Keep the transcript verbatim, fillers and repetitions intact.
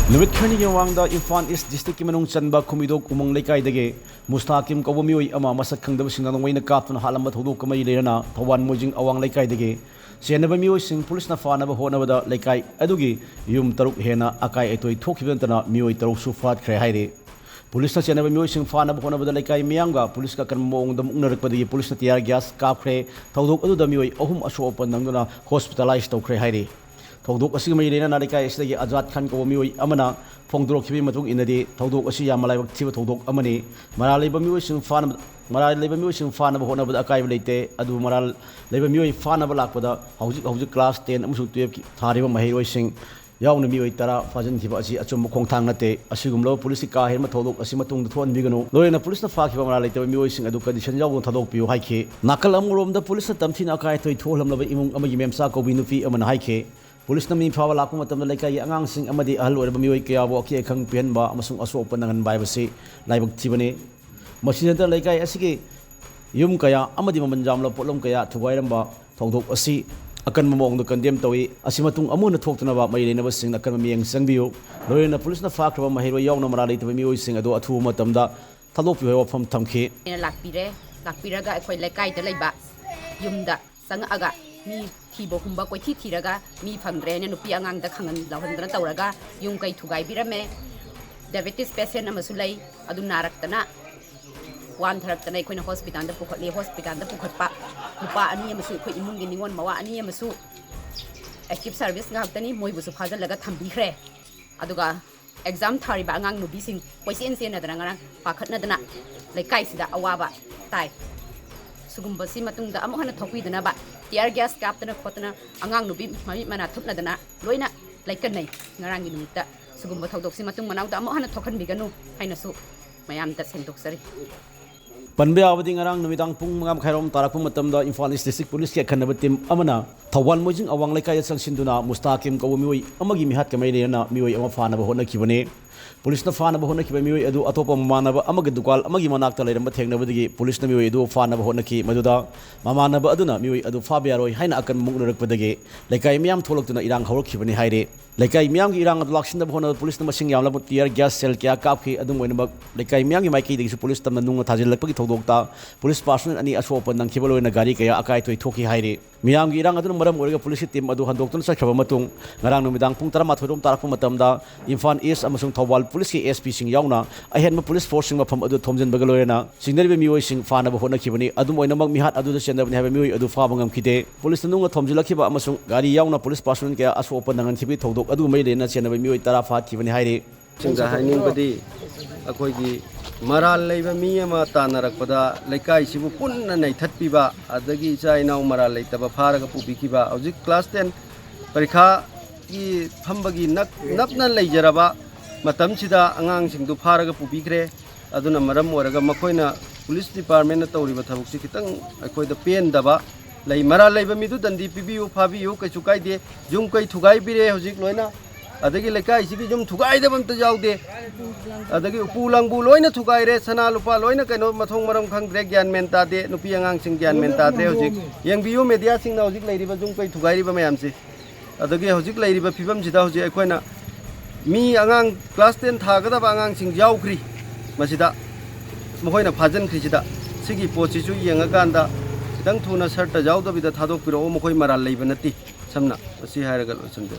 ꯅꯨꯃꯤꯠ ꯈꯔꯅꯤꯒꯤ ꯃꯃꯥꯡꯗ ꯏꯝꯐꯥꯜ ꯏꯁ ꯗꯤꯁꯇ꯭ꯔꯤꯛꯀꯤ ꯃꯅꯨꯡ ꯆꯟꯕ ꯈꯨꯃꯤꯗꯣꯛ ꯎꯃꯪ ꯂꯩꯀꯥꯏꯗꯒꯤ ꯃꯨꯁꯇꯥꯀꯤꯝ ꯀꯧꯕ ꯃꯤꯑꯣꯏ ꯑꯃ ꯃꯁꯛ ꯈꯪꯗꯕꯁꯤꯡꯅ ꯅꯣꯡꯃꯩꯅ ꯀꯥꯞꯇꯨꯅ ꯍꯥꯠꯂꯝꯕ ꯊꯧꯗꯣꯛ ꯑꯃ ꯂꯩꯔꯅ ꯊꯧꯕꯥꯜ ꯃꯣꯏꯖꯤꯡ ꯑꯋꯥꯡ ꯂꯩꯀꯥꯏꯗꯒꯤ ꯆꯦꯟꯅꯕ ꯃꯤꯑꯣꯏꯁꯤꯡ ꯄꯨꯂꯤꯁꯅ ꯐꯥꯅꯕ ꯍꯣꯠꯅꯕꯗ ꯂꯩꯀꯥꯏ ꯑꯗꯨꯒꯤ ꯌꯨꯝ ꯇꯔꯨꯛ ꯍꯦꯟꯅ ꯑꯀꯥꯏ ꯑꯇꯣꯏ ꯊꯣꯛꯈꯤꯕ ꯅꯠꯇꯅ ꯃꯤꯑꯣꯏ ꯇꯔꯨꯛꯁꯨ ꯐꯥꯈ꯭ꯔꯦ ꯍꯥꯏꯔꯤ꯫ ꯄꯨꯂꯤꯁꯅ ꯆꯦꯟꯅꯕ ꯃꯤꯑꯣꯏꯁꯤꯡ ꯐꯥꯅꯕ ꯍꯣꯠꯅꯕꯗ ꯂꯩꯀꯥꯏ ꯃꯤꯌꯥꯝꯒ ꯄꯨꯂꯤꯁꯀ ꯑꯀꯟꯕ ꯃꯑꯣꯡꯗ ꯃꯨꯛꯅꯔꯛꯄꯗꯒꯤ ꯄꯨꯂꯤꯁꯅ tear gas ꯀꯥꯞꯈ꯭ꯔꯦ꯫ ꯊꯧꯗꯣꯛ ꯑꯗꯨꯗ ꯃꯤꯑꯣꯏ ꯑꯍꯨꯝ ꯑꯁꯣꯛ ꯑꯄꯟ ꯅꯪꯗꯨꯅ hospitalize ꯇꯧꯈ꯭ꯔꯦ ꯍꯥꯏꯔꯤ꯫ ꯊꯧꯗꯣꯛ ꯑꯁꯤꯒ ꯃꯔꯤ ꯂꯩꯅꯅ ꯂꯩꯀꯥꯏ ꯑꯁꯤꯗꯒꯤ ꯑꯖꯥꯗ ꯈꯥꯟ ꯀꯧꯕ ꯃꯤꯑꯣꯏ ꯑꯃꯅ ꯐꯣꯡꯗꯣꯔꯛꯈꯤꯕꯒꯤ ꯃꯇꯨꯡ ꯏꯟꯅꯗꯤ, ꯊꯧꯗꯣꯛ ꯑꯁꯤ ꯌꯥꯝꯅ ꯂꯥꯏꯕꯛ ꯊꯤꯕ ꯊꯧꯗꯣꯛ ꯑꯃꯅꯤ꯫ ꯃꯔꯥꯜ ꯂꯩꯕ ꯃꯤꯑꯣꯏꯁꯤꯡ ꯐꯥꯅꯕ, ꯃꯔꯥꯜ ꯂꯩꯕ ꯃꯤꯑꯣꯏꯁꯤꯡ ꯐꯥꯅꯕ ꯍꯣꯠꯅꯕꯗ ꯑꯀꯥꯏꯕ ꯂꯩꯇꯦ, ꯑꯗꯨꯕꯨ ꯃꯔꯥꯜ ꯂꯩꯕ ꯃꯤꯑꯣꯏ ꯐꯥꯅꯕ ꯂꯥꯛꯄꯗ ꯍꯧꯖꯤꯛ ꯍꯧꯖꯤꯛ class ten ꯑꯃꯁꯨꯡ twelve ꯀꯤ ꯊꯥꯔꯤꯕ ꯃꯍꯩꯔꯣꯏꯁꯤꯡ ꯌꯥꯎꯅ ꯃꯤꯑꯣꯏ ꯇꯔꯥ ꯐꯥꯖꯤꯟꯈꯤꯕ ꯑꯁꯤ ꯑꯆꯨꯝꯕ ꯈꯣꯡꯊꯥꯡ ꯅꯠꯇꯦ꯫ ꯑꯁꯤꯒꯨꯝꯂꯕ ꯄꯨꯂꯤꯁꯀꯤ ꯀꯥ ꯍꯦꯟꯕ ꯊꯧꯗꯣꯛ ꯑꯁꯤ ꯃꯇꯨꯡꯗ ꯊꯣꯛꯍꯟꯕꯤꯒꯅꯨ꯫ ꯂꯣꯏꯅꯅ ꯄꯨꯂꯤꯁꯅ ꯐꯥꯈꯤꯕ ꯃꯔꯥꯜ ꯂꯩꯇꯕ ꯃꯤꯑꯣꯏꯁꯤꯡ ꯑꯗꯨ condition ꯌꯥꯎꯗꯅ ꯊꯥꯗꯣꯛꯄꯤꯌꯨ ꯍꯥꯏꯈꯤ꯫ ꯅꯥꯀꯜ ꯑꯃꯔꯣꯝꯗ ꯄꯨꯂꯤꯁꯅ ꯇꯝꯊꯤꯅ ꯑꯀꯥꯏ ꯑꯊꯣꯏ ꯊꯣꯛꯍꯜꯂꯝꯂꯕ ꯏꯃꯨꯡ ꯑꯃꯒꯤ ꯃꯦꯝꯆꯥ ꯀꯧꯕꯤ ꯅꯨꯄꯤ ꯑꯃꯅ ꯍꯥꯏꯈꯤ, ꯄꯨꯂꯤꯁꯅ ꯃꯤ ꯐꯥꯕ ꯂꯥꯛꯄ ꯃꯇꯝꯗ ꯂꯩꯀꯥꯏꯒꯤ ꯑꯉꯥꯡꯁꯤꯡ ꯑꯃꯗꯤ ꯑꯍꯜ ꯑꯣꯏꯔꯕ ꯃꯤꯑꯣꯏ ꯀꯌꯥꯕꯨ ꯑꯀꯤ ꯑꯈꯪ ꯄꯤꯍꯟꯕ ꯑꯃꯁꯨꯡ ꯑꯁꯣꯛ ꯑꯄꯟ ꯅꯪꯍꯟꯕ ꯍꯥꯏꯕꯁꯤ ꯂꯥꯏꯕꯛ ꯊꯤꯕꯅꯤ꯫ ꯃꯁꯤ ꯅꯠꯇꯅ ꯂꯩꯀꯥꯏ ꯑꯁꯤꯒꯤ ꯌꯨꯝ ꯀꯌꯥ ꯑꯃꯗꯤ ꯃꯃꯜ ꯌꯥꯝꯂꯕ ꯄꯣꯠꯂꯝ ꯀꯌꯥ ꯊꯨꯒꯥꯏꯔꯝꯕ ꯊꯧꯗꯣꯛ ꯑꯁꯤ ꯑꯀꯟꯕ ꯃꯑꯣꯡꯗ condemn ꯇꯧꯏ꯫ ꯑꯁꯤ ꯃꯇꯨꯡ ꯑꯃꯨꯛ ꯍꯟꯅ ꯊꯣꯛꯇꯅꯕ ꯃꯔꯤ ꯂꯩꯅꯕꯁꯤꯡꯅ ꯑꯀꯟꯕ ꯃꯤꯠꯌꯦꯡ ꯆꯪꯕꯤꯌꯨ꯫ ꯂꯣꯏꯅꯅ ꯄꯨꯂꯤꯁꯅ ꯐꯥꯈ꯭ꯔꯕ ꯃꯍꯩꯔꯣꯏ ꯌꯥꯎꯅ ꯃꯔꯥꯜ ꯂꯩꯇꯕ ꯃꯤꯑꯣꯏꯁꯤꯡ ꯑꯗꯨ ꯑꯊꯨꯕ ꯃꯇꯝꯗ ꯊꯥꯗꯣꯛꯄꯤꯌꯨ ꯍꯥꯏꯕ ꯋꯥꯐꯝ ꯊꯝꯈꯤ꯫ ꯑꯩꯅ ꯂꯥꯛꯄꯤꯔꯦ꯫ ꯂꯥꯛꯄꯤꯔꯒ ꯑꯩꯈꯣꯏ ꯂꯩꯀꯥꯏꯗ ꯂꯩꯕ ꯌꯨꯝꯗ ꯆꯪꯉꯛꯑꯒ ꯃꯤ ꯊꯤꯕ ꯍꯨꯝꯕ ꯀꯣꯏꯊꯤ ꯊꯤꯔꯒ ꯃꯤ ꯐꯪꯗ꯭ꯔꯦꯅ ꯅꯨꯄꯤ ꯑꯉꯥꯡꯗ ꯈꯪꯍꯟ ꯂꯥꯎꯍꯟꯗꯅ ꯇꯧꯔꯒ ꯌꯨꯝ ꯀꯩ ꯊꯨꯒꯥꯏꯕꯤꯔꯝꯃꯦ꯫ Diabetes patient ꯑꯃꯁꯨ ꯂꯩ, ꯑꯗꯨ ꯅꯥꯔꯛꯇꯅ ꯋꯥꯟꯊꯔꯛꯇꯅ ꯑꯩꯈꯣꯏꯅ hospitalꯗ ꯄꯨꯈꯠꯂꯤ꯫ Hospitalꯗ ꯄꯨꯈꯠꯄ ꯅꯨꯄꯥ ꯑꯅꯤ ꯑꯃꯁꯨ, ꯑꯩꯈꯣꯏ ꯏꯃꯨꯡꯒꯤ ꯅꯤꯉꯣꯜ ꯃꯋꯥ ꯑꯅꯤ ꯑꯃꯁꯨ active service ꯉꯥꯛꯇꯅꯤ, ꯃꯣꯏꯕꯨꯁꯨ ꯐꯥꯖꯤꯜꯂꯒ ꯊꯝꯕꯤꯈ꯭ꯔꯦ꯫ ꯑꯗꯨꯒ exam ꯊꯥꯔꯤꯕ ꯑꯉꯥꯡ ꯅꯨꯄꯤꯁꯤꯡ ꯀꯣꯏꯆꯦꯟ ꯆꯦꯟꯅꯗꯅ ꯉꯔꯥꯡ ꯄꯥꯈꯠꯅꯗꯅ ꯂꯩꯀꯥꯏꯁꯤꯗ ꯑꯋꯥꯕ ꯇꯥꯏ꯫ ꯁꯤꯒꯨꯝꯕꯁꯤ ꯃꯇꯨꯡꯗ ꯑꯃꯨꯛ ꯍꯟꯅ ꯊꯣꯛꯄꯤꯗꯅꯕ tear gas ꯀꯥꯞꯇꯅ ꯈꯣꯠꯇꯅ ꯑꯉꯥꯡ ꯅꯨꯄꯤ ꯃꯃꯤꯠ ꯃꯅꯥ ꯊꯨꯞꯅꯗꯅ ꯂꯣꯏꯅ ꯂꯩꯀꯠꯅꯩ꯫ ꯉꯔꯥꯡꯒꯤ ꯅꯨꯃꯤꯠꯇ ꯁꯤꯒꯨꯝꯕ ꯊꯧꯗꯣꯛꯁꯤ ꯃꯇꯨꯡ ꯃꯅꯥꯎꯗ ꯑꯃꯨꯛ ꯍꯟꯅ ꯊꯣꯛꯍꯟꯕꯤꯒꯅꯨ ꯍꯥꯏꯅꯁꯨ ꯃꯌꯥꯝꯗ ꯁꯦꯡꯗꯣꯛꯆꯔꯤ꯫ ꯄꯟꯕ ꯌꯥꯕꯗꯤ, ꯉꯔꯥꯡ ꯅꯨꯃꯤꯗꯥꯡ ꯄꯨꯡ ꯃꯉꯥ ꯃꯈꯥꯏꯔꯣꯝ ꯇꯥꯔꯛꯄ ꯃꯇꯝꯗ ꯏꯝꯐꯥꯜ ꯏꯁ ꯗꯤꯁꯇ꯭ꯔꯤꯛ ꯄꯨꯂꯤꯁꯀꯤ ꯑꯈꯟꯅꯕ ꯇꯤꯝ ꯑꯃꯅ ꯊꯧꯕꯥꯜ ꯃꯣꯏꯖꯤꯡ ꯑꯋꯥꯡ ꯂꯩꯀꯥꯏꯗ ꯆꯪꯁꯤꯟꯗꯨꯅ ꯃꯨꯁꯇꯥꯀꯤꯝ ꯀꯧꯕ ꯃꯤꯑꯣꯏ ꯑꯃꯒꯤ ꯃꯤꯍꯥꯠꯀ ꯃꯔꯤ ꯂꯩꯅꯅ ꯃꯤꯑꯣꯏ ꯑꯃ ꯐꯥꯅꯕ ꯍꯣꯠꯅꯈꯤꯕꯅꯤ꯫ ꯄꯨꯂꯤꯁꯅ ꯐꯥꯅꯕ ꯍꯣꯠꯅꯈꯤꯕ ꯃꯤꯑꯣꯏ ꯑꯗꯨ ꯑꯇꯣꯞꯄ ꯃꯃꯥꯟꯅꯕ ꯑꯃꯒꯤ ꯗꯨꯀꯥꯟ ꯑꯃꯒꯤ ꯃꯅꯥꯛꯇ ꯂꯩꯔꯝꯕ ꯊꯦꯡꯅꯕꯗꯒꯤ ꯄꯨꯂꯤꯁꯅ ꯃꯤꯑꯣꯏ ꯑꯗꯨ ꯐꯥꯅꯕ ꯍꯣꯠꯅꯈꯤ꯫ ꯃꯗꯨꯗ ꯃꯃꯥꯟꯅꯕ ꯑꯗꯨꯅ ꯃꯤꯑꯣꯏ ꯑꯗꯨ ꯐꯥꯕ ꯌꯥꯔꯣꯏ ꯍꯥꯏꯅ ꯑꯀꯟꯕ ꯃꯨꯛꯅ ꯎꯔꯛꯄꯗꯒꯤ ꯂꯩꯀꯥꯏ ꯃꯤꯌꯥꯝ ꯊꯣꯛꯂꯛꯇꯨꯅ ꯏꯔꯥꯡ ꯍꯧꯔꯛꯈꯤꯕꯅꯤ ꯍꯥꯏꯔꯤ꯫ ꯂꯩꯀꯥꯏ ꯃꯤꯌꯥꯝꯒꯤ ꯏꯔꯥꯡ ꯑꯗꯨ ꯂꯥꯛꯁꯤꯟꯅꯕ ꯍꯣꯠꯅꯕꯗ ꯄꯨꯂꯤꯁꯅ ꯃꯁꯤꯡ ꯌꯥꯝꯂꯕ tear gas shell ꯀꯌꯥ ꯀꯥꯞꯈꯤ꯫ ꯑꯗꯨꯝ ꯑꯣꯏꯅꯃꯛ, ꯂꯩꯀꯥꯏ ꯃꯤꯌꯥꯝꯒꯤ ꯃꯥꯏꯀꯩꯗꯒꯤꯁꯨ ꯄꯨꯂꯤꯁ ꯇꯝꯅ ꯅꯨꯡꯅ ꯊꯥꯖꯤꯜꯂꯛꯄꯒꯤ ꯊꯧꯗꯣꯛꯇ ꯄꯨꯂꯤꯁ personnel ꯑꯅꯤ ꯑꯁꯣꯛ ꯑꯄꯟ ꯅꯪꯈꯤꯕ ꯂꯣꯏꯅꯅ ꯒꯥꯔꯤ ꯀꯌꯥ ꯑꯀꯥꯏ ꯑꯊꯣꯏ ꯊꯣꯛꯈꯤ ꯍꯥꯏꯔꯤ꯫ ꯃꯤꯌꯥꯝꯒꯤ ꯏꯔꯥꯡ ꯑꯗꯨꯅ ꯃꯔꯝ ꯑꯣꯏꯔꯒ ꯄꯨꯂꯤꯁꯀꯤ team ꯑꯗꯨ ꯍꯟꯗꯣꯛꯇꯨꯅ ꯆꯠꯈ꯭ꯔꯕ ꯃꯇꯨꯡ, ꯉꯔꯥꯡ ꯅꯨꯃꯤꯗꯥꯡ ꯄꯨꯡ ꯇꯔꯥꯃꯥꯊꯣꯏ ꯔꯣꯝ ꯇꯥꯔꯛꯄ ꯃꯇꯝꯗ ꯏꯝꯐꯥꯜ East ꯑꯃꯁꯨꯡ ꯊꯧꯕꯥꯜ ꯄꯨꯂꯤꯁꯀꯤ S P ꯁꯤꯡ ꯌꯥꯎꯅ ꯑꯍꯦꯟꯕ ꯄꯨꯂꯤꯁ force ꯁꯤꯡ ꯃꯐꯝ ꯑꯗꯨ ꯊꯣꯝꯖꯤꯟꯕꯒ ꯂꯣꯏꯅꯅ ꯆꯤꯡꯅꯔꯤꯕ ꯃꯤꯑꯣꯏꯁꯤꯡ ꯐꯥꯅꯕ ꯍꯣꯠꯅꯈꯤꯕꯅꯤ꯫ ꯑꯗꯨꯝ ꯑꯣꯏꯅꯃꯛ, ꯃꯤꯍꯥꯠ ꯑꯗꯨꯗ ꯆꯦꯟꯅꯕꯅꯤ ꯍꯥꯏꯕ ꯃꯤꯑꯣꯏ ꯑꯗꯨ ꯐꯥꯕ ꯉꯝꯈꯤꯗꯦ꯫ ꯄꯨꯂꯤꯁꯅ ꯅꯨꯡꯅ ꯊꯣꯝꯖꯤꯜꯂꯛꯈꯤꯕ ꯑꯃꯁꯨꯡ ꯒꯥꯔꯤ ꯌꯥꯎꯅ ꯄꯨꯂꯤꯁ personnel ꯀꯌꯥ ꯑꯁꯣꯛ ꯑꯄꯟ ꯅꯪꯍꯟꯈꯤꯕꯒꯤ ꯊꯧꯗꯣꯛ ꯑꯗꯨꯒ ꯃꯔꯤ ꯂꯩꯅꯅ ꯆꯦꯟꯅꯕ ꯃꯤꯑꯣꯏ ꯇꯔꯥ ꯐꯥꯈꯤꯕꯅꯤ ꯍꯥꯏꯔꯤ꯫ ꯁꯤꯡꯗ ꯍꯥꯏꯅꯤꯡꯕꯗꯤ, ꯑꯩꯈꯣꯏꯒꯤ ꯃꯔꯥꯜ ꯂꯩꯕ ꯃꯤ ꯑꯃ ꯇꯥꯟꯅꯔꯛꯄꯗ ꯂꯩꯀꯥꯏꯁꯤꯕꯨ ꯄꯨꯟꯅ ꯅꯩꯊꯠꯄꯤꯕ, ꯑꯗꯒꯤ ꯏꯆꯥ ꯏꯅꯥꯎ ꯃꯔꯥꯜ ꯂꯩꯇꯕ ꯐꯥꯔꯒ ꯄꯨꯕꯤꯈꯤꯕ, ꯍꯧꯖꯤꯛ class ten ꯄꯔꯤꯈꯥꯒꯤ ꯐꯝꯕꯒꯤ ꯅꯛ-, ꯅꯞꯅ ꯂꯩꯖꯔꯕ ꯃꯇꯝꯁꯤꯗ ꯑꯉꯥꯡꯁꯤꯡꯗꯨ ꯐꯥꯔꯒ ꯄꯨꯕꯤꯈ꯭ꯔꯦ꯫ ꯑꯗꯨꯅ ꯃꯔꯝ ꯑꯣꯏꯔꯒ ꯃꯈꯣꯏꯅ, police department ꯅ ꯇꯧꯔꯤꯕ ꯊꯕꯛꯁꯤ ꯈꯤꯇꯪ ꯑꯩꯈꯣꯏꯗ ꯄꯦꯟꯗꯕ ꯂꯩ꯫ ꯃꯔꯥꯜ ꯂꯩꯕ ꯃꯤꯗꯨ ꯗꯟꯗꯤ ꯄꯤꯕꯤꯌꯨ, ꯐꯥꯕꯤꯌꯨ, ꯀꯩꯁꯨ ꯀꯥꯏꯗꯦ꯫ ꯌꯨꯝ ꯀꯩ ꯊꯨꯒꯥꯏꯕꯤꯔꯦ ꯍꯧꯖꯤꯛ ꯂꯣꯏꯅ, ꯑꯗꯒꯤ ꯂꯩꯀꯥꯏꯁꯤꯒꯤ ꯌꯨꯝ ꯊꯨꯒꯥꯏꯗꯕ ꯑꯝꯇ ꯌꯥꯎꯗꯦ꯫ ꯑꯗꯒꯤ ꯎꯄꯨ ꯂꯥꯡꯕꯨ ꯂꯣꯏꯅ ꯊꯨꯒꯥꯏꯔꯦ, ꯁꯅꯥ ꯂꯨꯄꯥ ꯂꯣꯏꯅ ꯀꯩꯅꯣ ꯃꯊꯣꯡ ꯃꯔꯝ ꯈꯪꯗ꯭ꯔꯦ, ꯒ꯭ꯌꯥꯟ ꯃꯦꯟ ꯇꯥꯗꯦ꯫ ꯅꯨꯄꯤ ꯑꯉꯥꯡꯁꯤꯡ ꯒ꯭ꯌꯥꯟ ꯃꯦꯟ ꯇꯥꯗ꯭ꯔꯦ꯫ ꯍꯧꯖꯤꯛ ꯌꯦꯡꯕꯤꯌꯨ, media ꯁꯤꯡꯅ ꯍꯧꯖꯤꯛ ꯂꯩꯔꯤꯕ ꯌꯨꯝ ꯀꯩ ꯊꯨꯒꯥꯏꯔꯤꯕ ꯃꯌꯥꯝꯁꯤ꯫ ꯑꯗꯒꯤ ꯍꯧꯖꯤꯛ ꯂꯩꯔꯤꯕ ꯐꯤꯕꯝꯁꯤꯗ ꯍꯧꯖꯤꯛ ꯑꯩꯈꯣꯏꯅ ꯃꯤ ꯑꯉꯥꯡ class ten ꯊꯥꯒꯗꯕ ꯑꯉꯥꯡꯁꯤꯡ ꯌꯥꯎꯈ꯭ꯔꯤ ꯃꯁꯤꯗ, ꯃꯈꯣꯏꯅ ꯐꯥꯖꯤꯟꯈ꯭ꯔꯤꯁꯤꯗ꯫ ꯁꯤꯒꯤ ꯄꯣꯠꯁꯤꯁꯨ ꯌꯦꯡꯉꯀꯥꯟꯗ ꯈꯤꯇꯪ ꯊꯨꯅ ꯁꯔꯠꯇ ꯌꯥꯎꯗꯕꯤꯗ ꯊꯥꯗꯣꯛꯄꯤꯔꯛꯑꯣ, ꯃꯈꯣꯏ ꯃꯔꯥꯜ ꯂꯩꯕ ꯅꯠꯇꯦ꯫ ꯁꯝꯅ ꯃꯁꯤ ꯍꯥꯏꯔꯒ ꯂꯣꯏꯁꯤꯟꯖꯔꯦ꯫